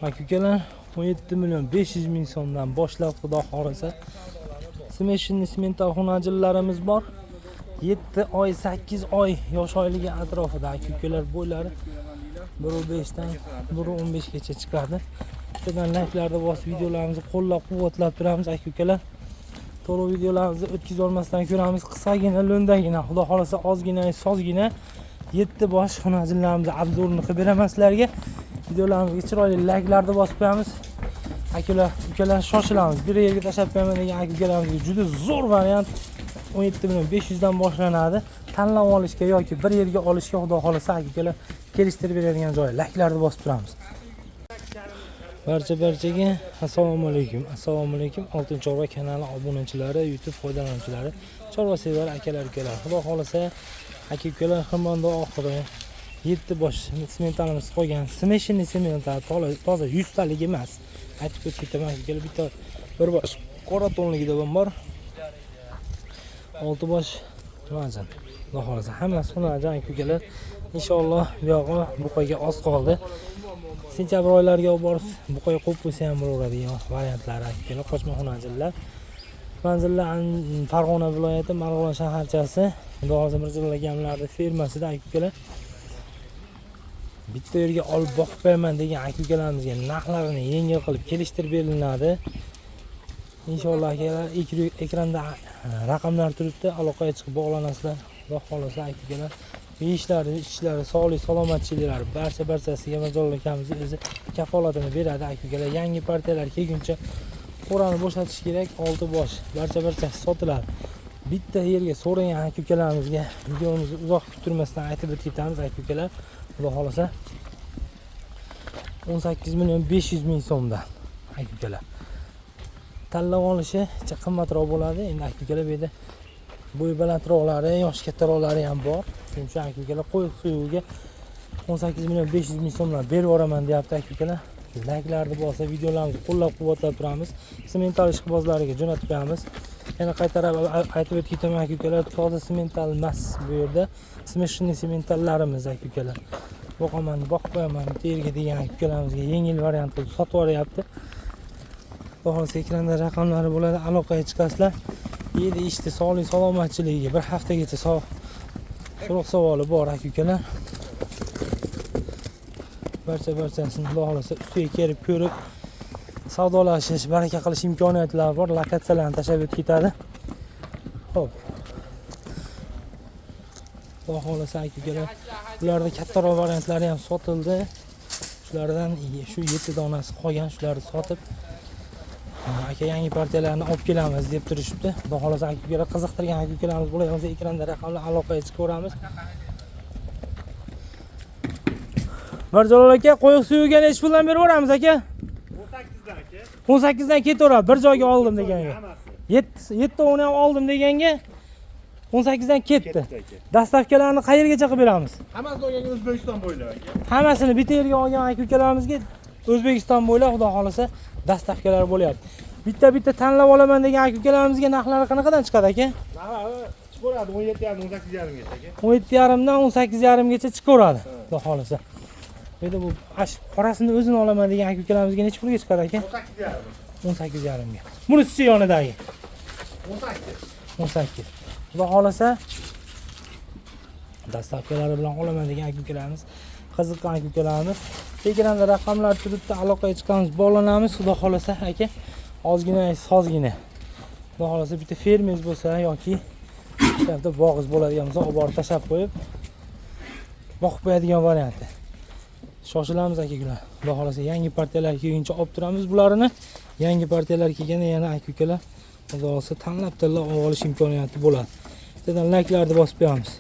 Aka ukalar, 17 million 500 ming so'mdan boshlab, xudo xohlasa, смешанный simmental xunajillarimiz bor. 7 oy, 8 oy yosh oyligi atrofida, aka ukalar. Bo'ylari 1.5 dan 1.15 gacha chiqadi. Bittadan layklarni bosib, videolarimizni qo'llab-quvvatlab turamiz, aka ukalar. To'liq videolarimizni o'tkazib olmasdan ko'ramiz. Qisqagina, lo'ndagina, xudo xohlasa, ozgina, sozgina 7 bosh xunajinlarimizni обзор ini qilib beraman sizlarga. Videolarimizga chiroyli layklarni bosib qo'yamiz. Akalar, ukalar, shoshilamiz. Bir yerga tashlab qo'yaman degan aka ukalarimizga juda zo'r variant, 17 million 500 dan boshlanadi. Tanlab olishga yoki bir yerga olishga, xudo xohlasa, aka ukalar, kelishtirib beradigan joyi. Layklarni bosib turamiz. Barcha barchaga assalomu alaykum. Assalomu alaykum. Oltin Chorva kanali obunachilari, YouTube foydalanuvchilari, chorva sevar akalar, ukalar. Xudo xohlasa, aka ukalar, xirmonda oxiri 7 bosh simmentalimiz qolgan. Смешанный simmental, toza 100 talik emas. Aytib o'tib ketaman, aka ukalar, bitta bir bosh qora tonligida ham bor. 6 bosh xunajan. Xudo xohlasa, hammasi xunajan, aka ukalar. Inshaalloh, bu yog'i buqaga oz qoldi. Sentyabr oylariga olib borib buqaga qo'yib qo'ysa ham bo'laveradigan variantlari, aka ukalar, qochma xunajinlar. Manzillar Farg'ona viloyati, Marg'ilon shaharchasi, Xudo xohlasa, Mirjalol akamlarni fermasida, aka ukalar. Bitta yerga olib boqib qo'yaman degan aka ukalarimizga narxlarini yengil qilib kelishtirib berilinadi. Inshaalloh, akalar, ekranda raqamlar turibdi, aloqaga chiqib bog'lanasizlar. Xudo xohlasa, aka ukalar, yeyishlari, ichishlari, sog'lik, salomatchiliklari barcha barchasiga Mirjalol akamiz o'zi kafolatini beradi, aka ukalar. Yangi partiyalar kelguncha qo'rani bo'shatish kerak, 6 bosh barcha barchasi sotiladi. Bitta yerga so'ragan aka ukalarimizga videomizni uzoq kuttirmasdan aytib o'tib ketamiz, aka ukalar. Xudo xohlasa, 18 million 500 ming so'mdan, aka ukalar. Tanlab olishi qimmatroq bo'ladi. Endi, aka ukalar, bu yerda bo'yi balandroqlari, yoshi kattaroqlari ham bor. Shuning uchun, aka ukalar, qo'y suyugiga 18 million 500 ming so'mdan berib yuboraman deyapti, aka ukalar. Layklarni bosib, videolarimizni qo'llab-quvvatlab turamiz. Simmental ishqibozlariga jo'natib qo'yamiz. Yana qaytarib aytib o'tib ketaman, aka ukalar, toza simmental emas bu yerda. Смешанный simmentallarimiz, aka ukalar. Boqaman, boqib qo'yaman bitta yerga degan aka ukalarimizga yengil variant qilib sotib yuboryapti. Xudo xohlasa, ekranda raqamlari bo'ladi, aloqaga chiqasizlar. Yedi, ichdi, sog'lik, salomatchiligiga bir haftagacha so'roq savoli bor, aka ukalar. Barcha barchasini, xudo xohlasa, ustiga kelib ko'rib savdolashish, baraka qilish imkoniyatlari bor. Lokatsiyalarni tashlab o'tib ketadi. Xo'p. Xudo xohlasa, aka ukalar, bularda kattaroq variantlari ham sotildi. Shulardan shu 7 donasi qolgan, shularni sotib, aka yangi partiyalarni olib kelamiz deb turishibdi. Xudo xohlasa, aka ukalar, qiziqtirgan aka ukalarimiz bo'ladigan bo'lsa, ekranda raqamlar, aloqaga chiqaveramiz. Mirjalol aka, qo'yiq suyuga nechi puldan berib yuboramiz, aka? 18 dan, aka. 18 dan ketaveradi, bir joyga oldim deganga. Hammasi. 7 7 ham oldim deganga 18 dan ketdi. Ketdi, aka. Доставка larni qayergacha qilib beramiz? Hammasini olganga O'zbekiston bo'ylab, aka. Hammasini bitta yerga olgan aka ukalarimizga O'zbekiston bo'ylab, xudo xohlasa, доставка lar bo'lyapti. Bitta bitta tanlab olaman degan aka ukalarimizga narxlari qanaqadan chiqadi, aka? Narxi chiqaveradi 17,5, 18,5 gacha, aka. 17,5 dan 18,5 gacha chiqaveradi, xudo xohlasa. Bu yerda bu ash qorasini o'zini olaman degan aka ukalarimizga necha pulga chiqadi, aka? 18,5. 18,5 ga. Bunisi yonidagi 18. 18. Xudo xohlasa, доставка lari bilan olaman degan aka ukalarimiz, qiziqqan aka ukalarimiz, ekranda raqamlar turibdi, aloqaga chiqamiz, bog'lanamiz. Xudo xohlasa, aka, ozgina, sozgina. Xudo xohlasa, bitta fermingiz bo'lsa yoki bitta bog'ingiz bo'ladigan bo'lsa, olib borib tashlab qo'yib boqib qo'yadigan varianti. Shoshilamiz, aka ukalar. Xudo xohlasa, yangi partiyalar kelguncha olib turamiz bularini. Yangi partiyalar kelganda yana, aka ukalar, xudo xohlasa, tanlab tanlab olib olish imkoniyati bo'ladi. Bittadan layklarni bosib qo'yamiz.